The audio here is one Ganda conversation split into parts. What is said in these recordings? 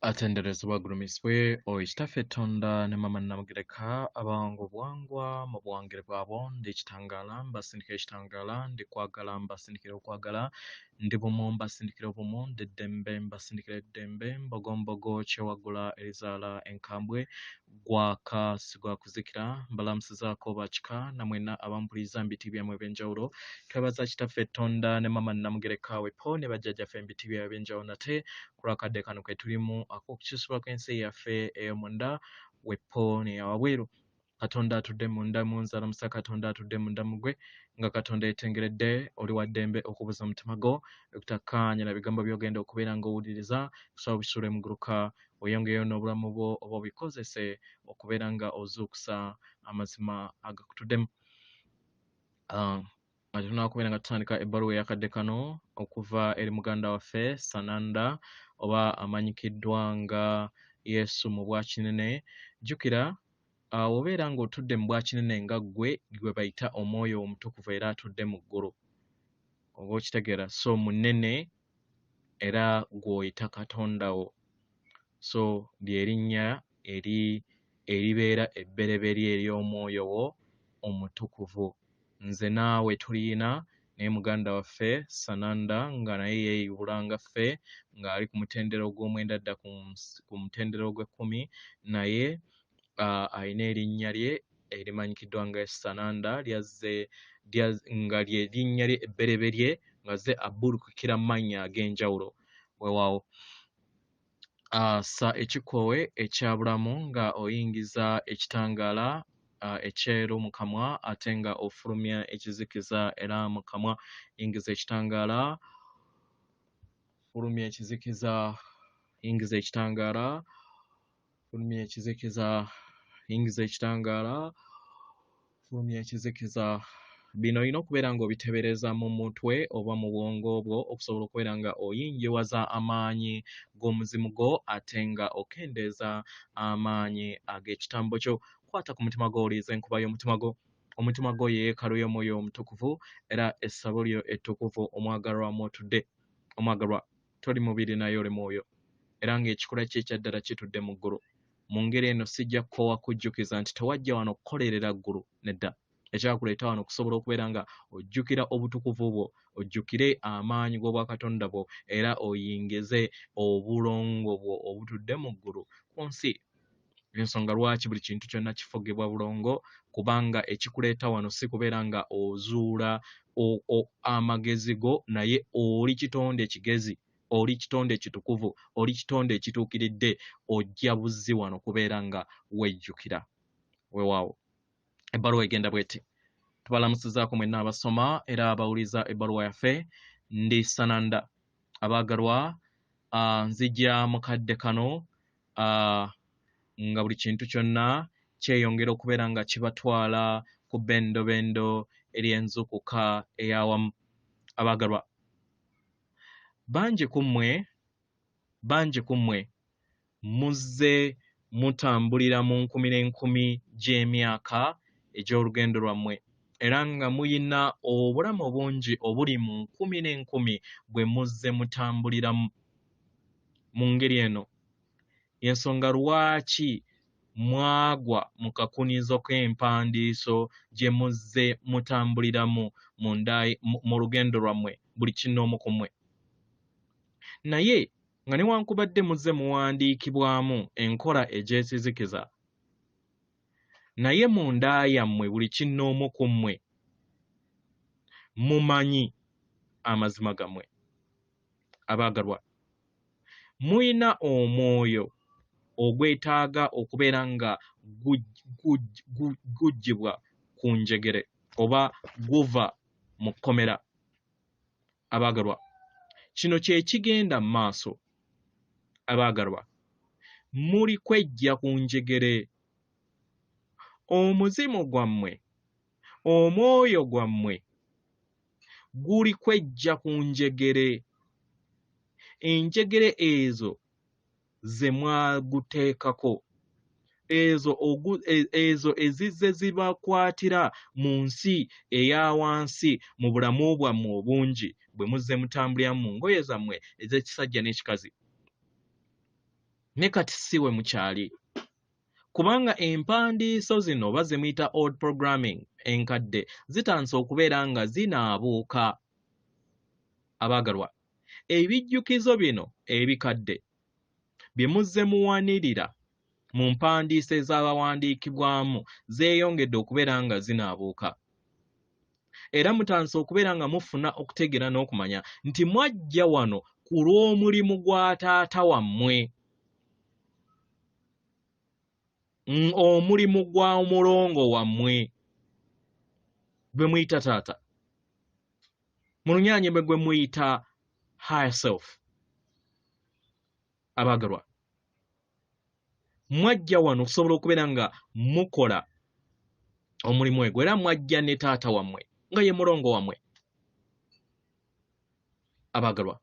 Atenderezebwa agulumizibwe oyo Kitaffe Tonda ne Maama Nnamugereka abawanga obuwangwa mu buwangire bwabwo. Ndi kitangaala mbasindikira ekitangaala, ndi kwagala mbasindikira okwagala, ndi bumu mbasindikira obumu, ndi ddembe mbasindikira eddembe, mbogombogo kyewaggula erizaala enkambwe, gwaka si gwa kuzikira. Mbalamusizaako bakika namwenna abampuliriza mu biti byammwe eby'enjawulo. Twebaza Kitaffe Tonda ne Maama Nnamugereka wepo ne bajjajjaffe mu biti byabwe eby'enjawulo nate ku lw'akadde kano ke tulimu ak'okukyusibwa kw'ensi yaffe ey'omunda wepo n'eyawabweru. Katonda atudde munda mu nze alamusa Katonda atudde munda mu ggwe nga Katonda yeetengeredde oli wa ddembe okubuza omutima gwo okutakkaanya na bigambo by'ogenda okubeera ng'owuliriza kusaba obisuule muguluka oyongeyo n'obulamu bwo oba obikozese okubeera nga ozuukusa amazima agakutuddemu. Nga tetunnaba kubeera nga tutandika ebbaluwa ey'akadde kano okuva eri muganda waffe Sananda oba amanyikiddwa nga Yesu mu bwakinene, jjukira obeera ng'otudde mu bwakinene nga ggwe gwe bayita omwoyo omutukuvu era atudde mu ggulu oba okitegeera so munene era gw'oyita Katonda wo so ly'erinnya eri eribeera ebbereberye ery'omwoyo wo omutukuvu. Nze naawe tuliyina naye muganda waffe Sananda nga naye yeeyubula nga ffe ng'ali ku mutendera ogw'omwenda adda ku mutendera ogw'ekkumi naye alina erinnya lye erimanyikiddwa nga Sananda lyazze nga lye linnya lye ebbereberye ng'azze abbulukukira mu mannya ag'enjawulo. Weewaawo. Ssa ekikkowe ekya bulamu nga oyingiza ekitangaala ekyeru mu kamwa ate nga ofulumya ekizikiza era mu kamwa. Yingiza ekitangaala, fulumya ekizikiza, yingiza ekitangaala, fulumya ekizikiza, yingiza ekitangaala, fulumya ekizikiza. Bino olina okubeera ng'obiteebereza mu mutwe oba mu bwongo bwo okusobola okubeera nga oyingiwaza amaanyi g'omuzimu gwo ate nga okendeeza amaanyi ag'ekitambo kyo. Kwata ku mutima gwo owulirize enkuba y'omutima gwo. Omutima gwo ye yeekaalu y'Omwoyo Omutukuvu era essabo lyo ettukuvu omwagalwa mw'otudde. Omwagalwa, toli mubiri naye oli mwoyo era ng'ekikula kyo ekya ddala kitudde mu ggulu. Mu ngeri eno sijja kukoowa kujjukiza nti tewajja wano kukolerera ggulu, nedda. Ekyakuleeta wano kusobola okubeera nga ojjukira obutukuvu bwo, ojjukire amaanyi g'obwakatonda bwo era oyingize obulongo bwo obutudde mu ggulu ku nsi. Ensonga lwaki buli kintu kyonna kifugibwa bulongo kubanga ekikuleeta wano si kubeera nga ozuula amagezi go naye oli kitonde kigezi, oli kitonde kitukuvu, oli kitonde ekituukiridde, ojja buzzi wano kubeera nga wejjukira. Weewaawo. Ebbaluwa egenda bw'eti. Tubalamusizaako mwenna abasoma era abawuliza ebbaluwa yaffe. Ndi Sananda. Abaagalwa, nzija mu kadde kano nga buli kintu kyonna kyeyongera okubeera nga kibatwala ku bbendobendo ery'enzuukuka ey'awamu. Abaagalwa, bangi ku mmwe, bangi ku mmwe muzze mutambulira mu nkumi n'enkumi gy'emyaka egy'olugendo lwammwe era nga muyina obulamu bungi obuli mu nkumi n'enkumi bwe muzze mutambuliramu. Mu ngeri eno y'ensonga lwaki mwagwa mu kakunizo k'empandiiso gye muzze mutambuliramu mu lugendo lwammwe buli kinnoomu ku mmwe. Naye nga newankubadde muzze muwandiikibwamu enkola egy'ekizikiza, naye munda yammwe buli kinnoomu ku mmwe mumanyi amazima gammwe. Abaagalwa, muyina omwoyo ogwetaaga okubeera nga guggyibwa ku njegere oba guva mu kkomera. Abaagalwa, kino kye kigenda mu maaso. Abaagalwa, muli kwejja ku njegere. Omuzimu gwammwe, omwoyo gwammwe guli kwejja ku njegere. Enjegere ezo ze mwaguteekako, ezo ezo ezizze zibakwatira mu nsi eya wansi mu bulamu bwammwe obungi bwe muzze mutambuliramu mu ngoye zammwe ez'ekisajja n'ekikazi. Ne kati si we mukyali. Kubanga empandiiso zino oba ze muyita old programming enkadde zitandise okubeera nga zinaabuuka. Abaagalwa, ebijjukizo bino ebikadde bye muzze muwanirira mu mpandiiso ez'abawandiikibwamu zeeyongedde okubeera nga zinaabuuka. Era mutandise okubeera nga mufuna okutegeera n'okumanya nti mwajja wano ku lw'omulimu gwa taata wammwe. Omulimu gwa mulongo wammwe gwe muyita taata. Mu lunyaanye gwe muyita higher self. Abaagalwa, mwajja wano okusobola okubeera nga mukola omulimu egwo, era mwajja ne taata wammwe nga ye mulongo wammwe. Abaagalwa,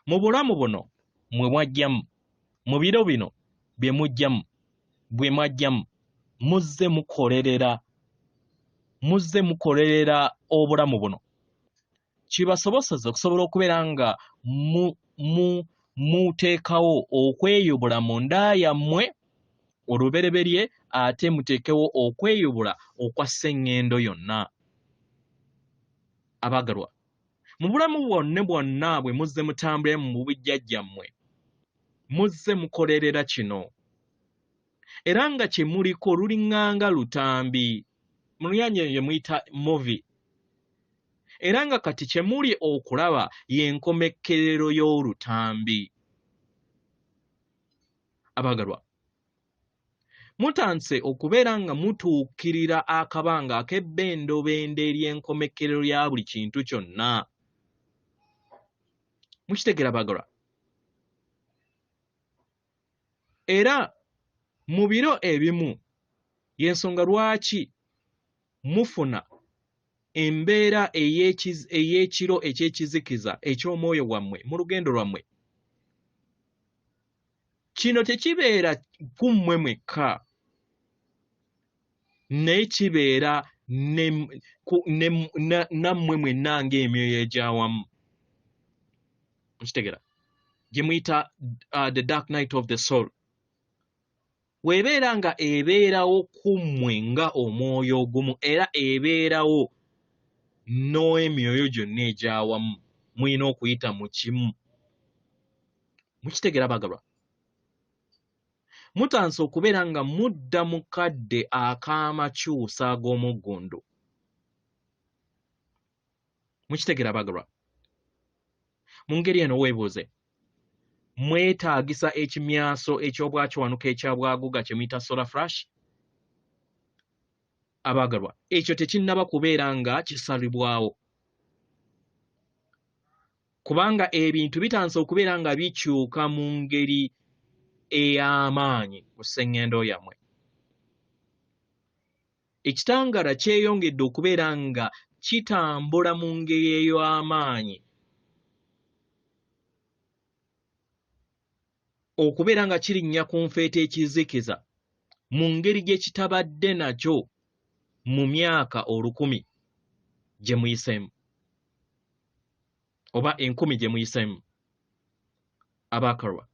mu bulamu buno mwe mwajjamu, mu biro bino bye mujjamu, bwe mwajjamu, muzze mukolerera obulamu buno. Kibasoboseze okusobola okubeera nga muteekawo okweyubula mu nda yammwe olubereberye, ate muteekewo okweyubula okwa sseŋŋendo yonna. Abaagalwa, mu bulamu bwonna bwonna bwe muzze mutambulira mu bujjajjammwe, muzze mukolerera kino. Era nga kye muliko luliŋŋanga lutambi, mu lunyaanya lye muyita movie. Era nga kati kye muli okulaba y'enkomekkerero y'olutambi. Abaagalwa, mutandise okubeera nga mutuukirira akabanga ak'ebbendobendo ery'enkomekkerero ya buli kintu kyonna. Mukitegeera abaagalwa? Era mu biro ebimu y'ensonga lwaki mufuna embeera ey'ekiro eky'ekizikiza eky'omwoyo gwammwe mu lugendo lwammwe. Kino tekibeera ku mmwe mwekka, naye kibeera nammwe mwenna ng'emyoyo egy'awamu. Mukitegeera? Gye muyita the dark night of the soul. Bw'ebeera nga ebeerawo ku mmwe nga omwoyo ogumu, era ebeerawo n'emyoyo gyonna egy'awamu, mulina okuyita mu kimu. Mukitegeera abaagalwa? Mutandise okubeera nga mudda mu kadde ak'amakyusa ag'omuggundu. Mukitegeera abaagalwa? Mu ngeri eno weebuuze, mwetaagisa ekimyanso eky'obwakiwanuka ekya bwaguuga kye muyita solar flash? Abaagalwa, ekyo tekinnaba kubeera nga kisalibwawo, kubanga ebintu bitandise okubeera nga bikyuka mu ngeri ey'amaanyi ku sseŋŋendo yammwe. Ekitangaala kyeyongedde okubeera nga kitambula mu ngeri ey'amaanyi, okubeera nga kirinnya ku nfeete ekizikiza mu ngeri gye kitabadde nakyo mu myaka 1000 gye muyiseemu, oba 1000 gye muyiseemu. Abaagalwa,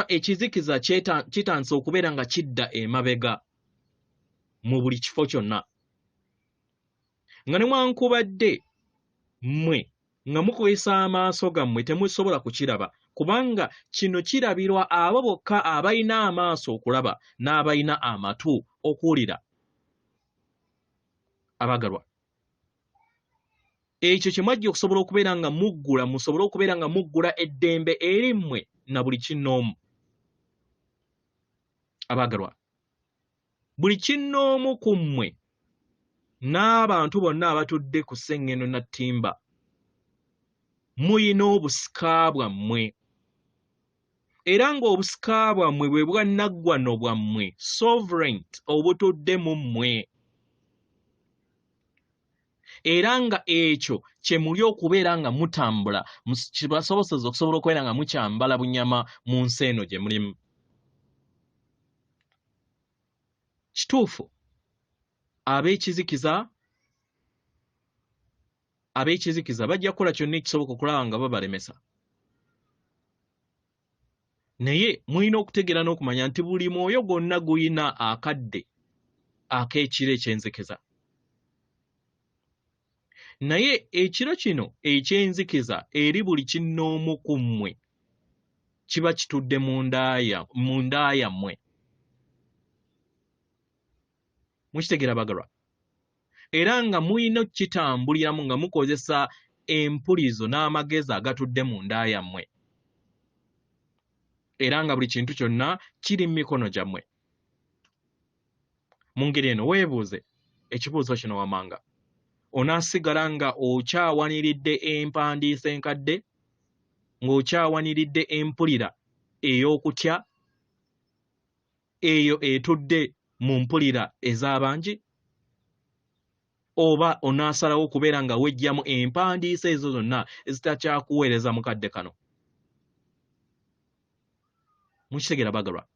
ekizikiza kitandise okubeera nga kidda emabega mu buli kifo kyonna, nga newankubadde mmwe nga mukozesa amaaso gammwe temusobola kukiraba, kubanga kino kirabirwa abo bokka abalina amaaso okulaba n'abalina amatu okuwulira. Abaagalwa, ekyo kye mwajja okusobola okubeera nga muggula, musobole okubeera nga muggula eddembe eri mmwe na buli kinnoomu. Abaagalwa, buli kinnoomu ku mmwe n'abantu bonna abatudde ku sseŋŋendo na ttimba, muyina obusika bwammwe, era ng'obusika bwammwe bwe bwannaggwano bwammwe, sovereign obutudde mu mmwe, era nga ekyo kye muli okubeera nga mutambula kibasoboseza okusobola okubeera nga mukyambala bunyama mu nsi eno gye mulimu. Kituufu, ab'ekizikiza bajja kukola kyonna ekisoboka okulaba nga babalemesa. Naye mulina okutegeera n'okumanya nti buli mwoyo gwonna gulina akadde ak'ekiro eky'enzikiza. Naye ekiro kino eky'enzikiza eri buli kinnoomu ku mmwe kiba kitudde mu nda yammwe. Mukitegeera abagalwa? Era nga mulina okukitambuliramu nga mukozesa empulizo n'amagezi agatudde mu nda yammwe. Era nga buli kintu kyonna kiri mu mikono gyammwe. Mu ngeri eno weebuuze ekibuuzo kino wammanga. Onaasigala nga okyawaniridde empandiisa enkadde, ng'okyawaniridde empulira ey'okutya eyo etudde mu mpulira ez'abangi, oba onaasalawo okubeera nga weggyamu empandiisa ezo zonna ezitakyakuweereza mu kadde kano? Mukitegeera bagalwa?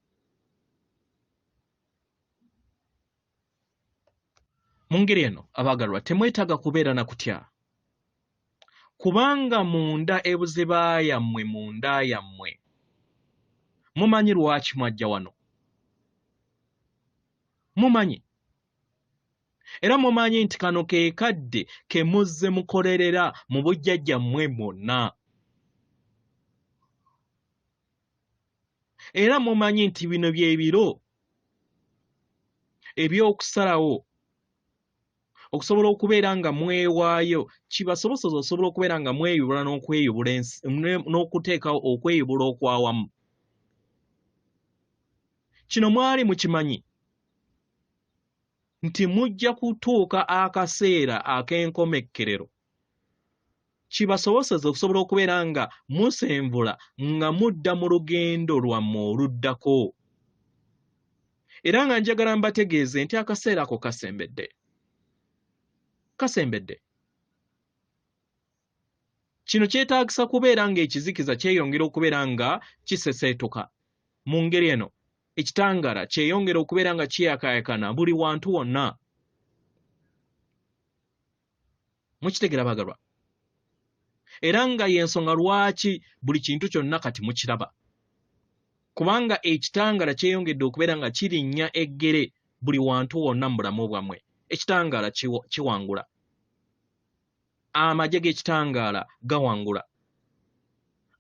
Mu ngeri eno abaagalwa temwetaaga kubeera na kutya, kubanga munda ebuziba yammwe, munda yammwe mumanyi lwaki mwajja wano. Mumanyi, era mumanyi nti kano ke kadde ke muzze mukolerera mu bujjajjammwe mwonna. Era mumanyi nti bino bye biro eby'okusalawo okusobola okubeera nga mwewaayo, kibasobozesa okusobola okubeera nga mweyubula n'okweyubula ensi, n'okuteekawo okweyubula okw'awamu. Kino mwali mukimanyi nti mujja kutuuka akaseera ak'enkomekkerero kibasobozese okusobola okubeera nga musenvula nga mudda mu lugendo lwammwe oluddako. Era nga njagala mbategeeze nti akaseera ako kasembedde. Kasembedde. Kino kyetaagisa kubeera ng'ekizikiza kyeyongera okubeera nga kiseseetuka. Mu ngeri eno, ekitangaala kyeyongera okubeera nga kiyakaayakana buli wantu wonna. Mukitegera baagalwa? Era nga y'ensonga lwaki buli kintu kyonna kati mukiraba. Kubanga ekitangaala kyeyongedde okubeera nga kirinnya eggere buli wantu wonna mu bulamu bwammwe. Ekitangaala kiwangula. Amagye g'ekitangaala gawangula.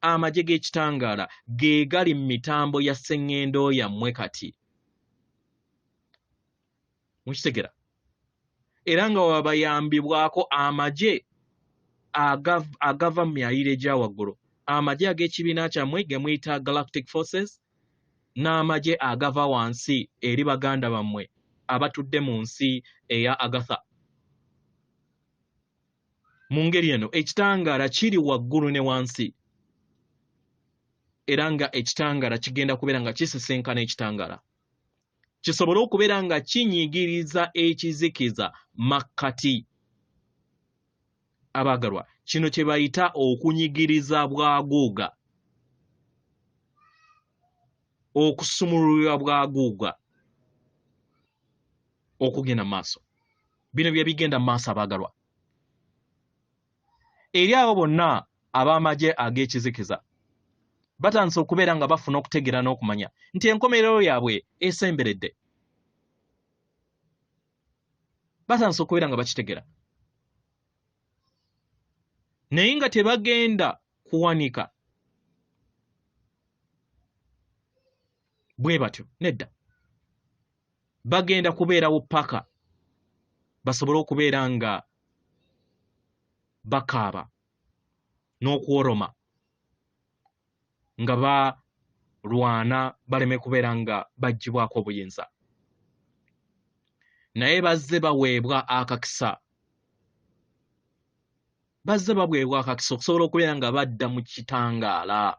Amagye g'ekitangaala ge gali mu mitambo ya sseŋŋendo yammwe kati. Mukitegera? Era nga wabayambibwako amagye agava mu myaliro egya waggulu, amagye ag'ekibiina kyammwe ge muyita Galactic Forces, n'amagye agava wansi eri baganda bammwe abatudde mu nsi eya Agatha. Mu ngeri eno ekitangaala kiri waggulu ne wansi, era nga ekitangaala kigenda kubeera nga kisisinkana ekitangaala kisobole okubeera nga kinyigiriza ekizikiza makkati. Abaagalwa, kino kye bayita okunyigiriza bwaguuga, okusumululwa bwaguuga okugenda mu maaso. Bino bye bigenda mu maaso abaagalwa. Eri abo bonna ab'amagye ag'ekizikiza batandise okubeera nga bafuna okutegeera n'okumanya nti enkomerero yaabwe esemberedde. Batandise okubeera nga bakitegera, naye nga tebagenda kuwanika bwe batyo, nedda. Bagenda kubeerawo paka basobole okubeera nga bakaaba n'okworoma nga balwana baleme kubeera nga baggyibwako obuyinza. Naye bazze baweebwa akakisa, bazze baweebwa akakisa okusobola okubeera nga badda mu kitangaala.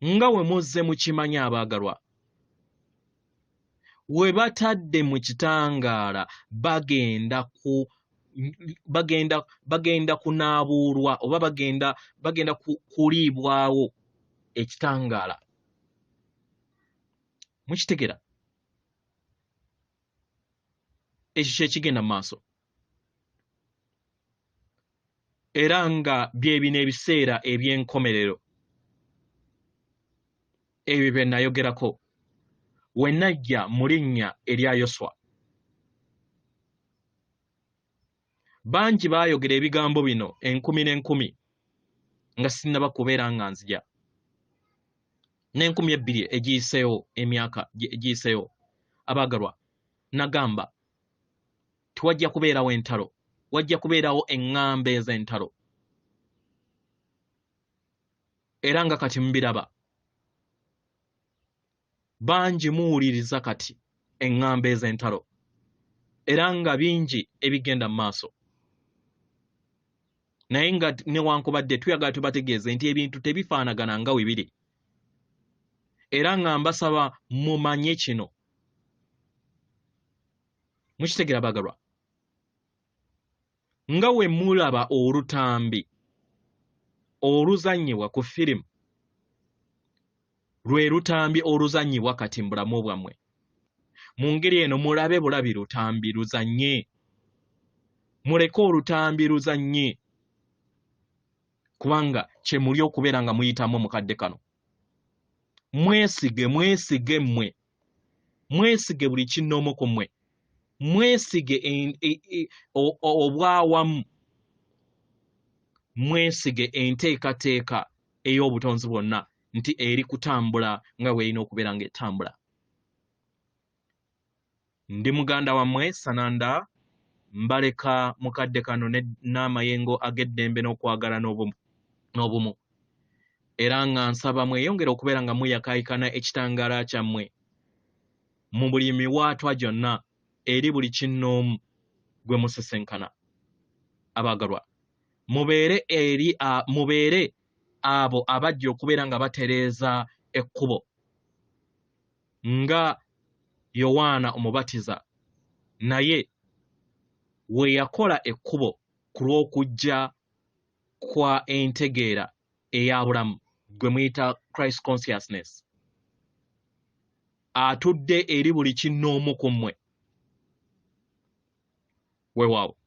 Nga we muzze mukimanyi abaagalwa, we batadde mu kitangaala bagenda ku bagenda bagenda kunaabuulwa oba bagenda bagenda kuliibwawo ekitangaala. Mukitegera? Ekyo kye kigenda mu maaso. Era nga bye bino ebiseera eby'enkomerero. Ebyo bye nayogerako we najja mu linnya erya Yoswa. Bangi baayogera ebigambo bino enkumi n'enkumi nga sinnaba kubeera nga nzija. N'enkumi ebbiri egiyiseewo, emyaka egiyiseewo, abaagalwa, nagamba tewajja kubeerawo entalo, wajja kubeerawo eŋŋambo ez'entalo. Era nga kati mubiraba, bangi muwuliriza kati eŋŋambo ez'entalo, era nga bingi ebigenda mu maaso. Naye nga newankubadde tuyagala tubategeeze nti ebintu tebifaanagana nga we biri, era nga mbasaba mumanye kino. Mukitegera bagalwa, nga we mulaba olutambi oluzannyibwa ku firimu, lwe lutambi oluzannyibwa kati mu bulamu bwammwe. Mu ngeri eno mulabe bulabi lutambi luzannye, muleke olutambi luzannye, kubanga kye muli okubeera nga muyitamu mu kadde kano. Mwesige, mwesige mmwe, mwesige buli kinnoomu ku mmwe, mwesige obwawamu, mwesige enteekateeka ey'obutonzi bwonna nti eri kutambula nga bw'erina okubeera ng'etambula. Ndi muganda wammwe Sananda, mbaleka mu kadde kano n'amayengo ag'eddembe n'okwagala n'obumu. Era nga nsaba mweyongere okubeera nga muyakaayikana ekitangaala kyammwe mu buli miwaatwa gyonna eri buli kinnoomu gwe musisinkana. Abaagalwa, mubeere eri mubeere abo abajja okubeera nga batereeza ekkubo nga Yowaana Omubatiza naye we yakola ekkubo ku lw'okujja kwa entegeera eya bulamu gwe muyita Christ consciousness, atudde eri buli kinnoomu ku mmwe. Weewaawo,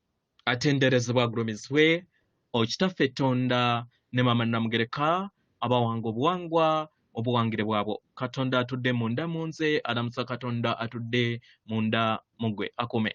atenderezebwa agulumizibwe Okitaffe Tonda ne Maama Namugereka abawanga obuwangwa obuwangire bwabwo. Katonda atudde munda mu nze alamusa Katonda atudde munda mu ggwe akume.